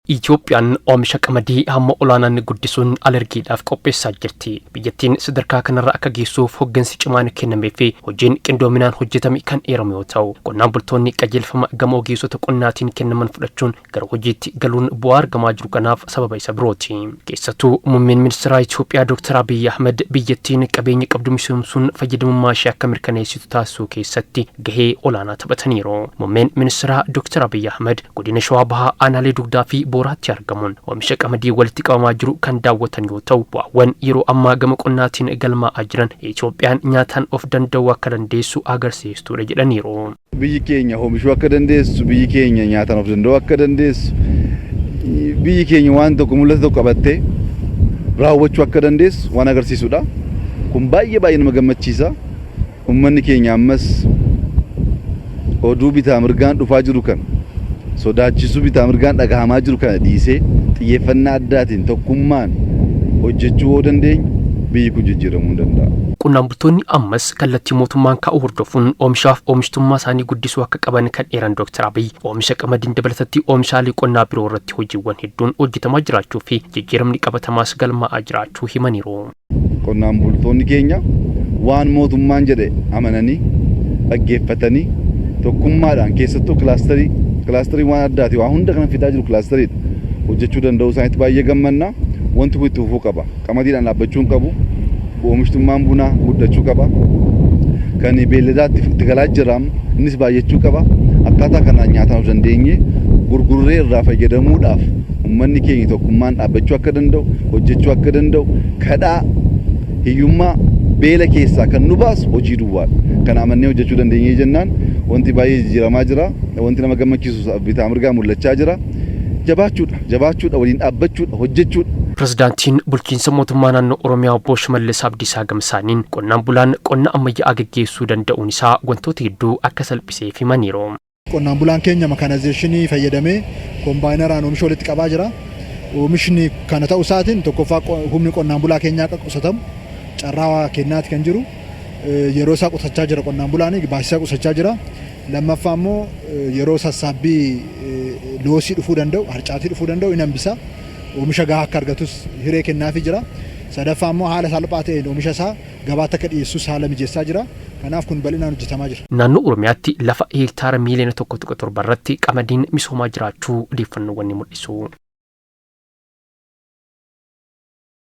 Itoophiyaan oomisha qamadii hamma olaanaan guddisuun alergiidhaaf qopheessaa jirti. Biyyattiin sadarkaa kanarra akka geessuuf hoggansi cimaan kennamee fi hojiin qindoominaan hojjetame kan eeramu yoo ta'u, qonnaan bultoonni qajeelfama gama ogeessota qonnaatiin kennaman fudhachuun gara hojiitti galuun bu'aa argamaa jiru kanaaf sababa isa birooti. Keessattuu muummeen ministeeraa Itoophiyaa Dr. Abiyyi Ahmed biyyattiin qabeenya qabdu misoomsuun fayyadamummaa ishee akka mirkaneessitu taasisuu keessatti gahee olaanaa taphataniiru. Muummeen ministeeraa Dr. Abiyyi Ahmed godina Shawaa Bahaa aanaalee Dugdaa fi Booraatti argamuun oomisha qamadii walitti qabamaa jiru kan daawwatan yoo ta'u, bu'aawwan yeroo ammaa gama qonnaatiin galmaa'aa jiran Itoophiyaan nyaataan of danda'uu akka dandeessu agarsiistuudha jedhaniiru. Biyyi keenya oomishuu akka dandeessu, biyyi keenya nyaataan of danda'uu akka dandeessu, biyyi keenya waan tokko mul'ata tokko qabattee raawwachuu akka dandeessu waan agarsiisudha. Kun baay'ee baay'ee nama gammachiisa. Uummanni keenya ammas oduu bitaa mirgaan dhufaa jiru kana, sodaachisuu bitaa mirgaan dhagahamaa jiru kana dhiisee, xiyyeeffannaa addaatiin tokkummaan hojjechuu yoo dandeenye, biyyi kun jijjiiramuu hin danda'a. Qonnaan bultoonni ammas kallattii mootummaan kaa'u hordofuun oomishaaf oomishtummaa isaanii guddisuu akka qaban kan eeran Dr. Abiy, oomisha qamadiin dabalatatti oomishaalee qonnaa biroo irratti hojiiwwan hedduun hojjetamaa jiraachuu fi jijjiiramni qabatamaas galmaa'aa jiraachuu himaniiru. Qonnaan bultoonni keenya waan mootummaan jedhe amananii, dhaggeeffatanii, tokkummaadhaan, keessattuu kilaasterii, kilaasteriin waan addaati, waan hunda kan fidaa jiru kilaasteriidha. Hojjechuu danda'uu isaaniitti baay'ee gammanna. Wanti kun itti fufuu qaba. Qamadiidhaan dhaabbachuu hin qabu. Oomishtummaan bunaa guddachuu qaba. Kan beelladaatti itti galaa jira. Innis baay'achuu qaba. Akkaataa kanaan nyaataan of dandeenye gurgurree irraa fayyadamuudhaaf uummanni keenya tokkummaan dhaabbachuu akka danda'u, hojjechuu akka danda'u, kadhaa, hiyyummaa, beela keessaa kan nu baasu hojii duwwaadha. Kana amannee hojjechuu dandeenyee jennaan, wanti baay'ee jijjiiramaa jira. Wanti nama gammachiisu bitaa mirgaa mul'achaa jira. Jabaachuudha, jabaachuudha, waliin dhaabbachuudha, hojjechuudha. Pirezidaantiin bulchiinsa mootummaa naannoo Oromiyaa obbo Shimallis Abdiisaa gamsaaniin, qonnaan bulaan qonna ammayyaa'aa geggeessuu danda'uun isaa wantoota hedduu akka salphiseef himaniiru. Qonnaan bulaan keenya makaanaayizeeshinii fayyadamee kombaayinaraan oomisha walitti qabaa jira. Oomishni kana ta'uu isaatiin, tokkoffaa, humni qonnaan bulaa keenyaa akka qusatamu carraa kennaati kan jiru. Yeroo isaa qusachaa jira qonnaan bulaan, baasii isaa qusachaa jira. Lammaffaa immoo, yeroo sassaabbii loosii dhufuu danda'u, harcaatii dhufuu danda'u in hambisa. Oomisha gahaa akka argatus hiree kennaafii jira. Sadaffaa immoo, haala salphaa ta'een oomisha isaa gabaatti akka dhiyeessus haala mijeessaa jira. Kanaaf kun bal'inaan hojjetamaa jira. Naannoo Oromiyaatti lafa heektaara miiliyoona 1.7 irratti qamadiin misoomaa jiraachuu odeeffannoowwan ni mul'isu.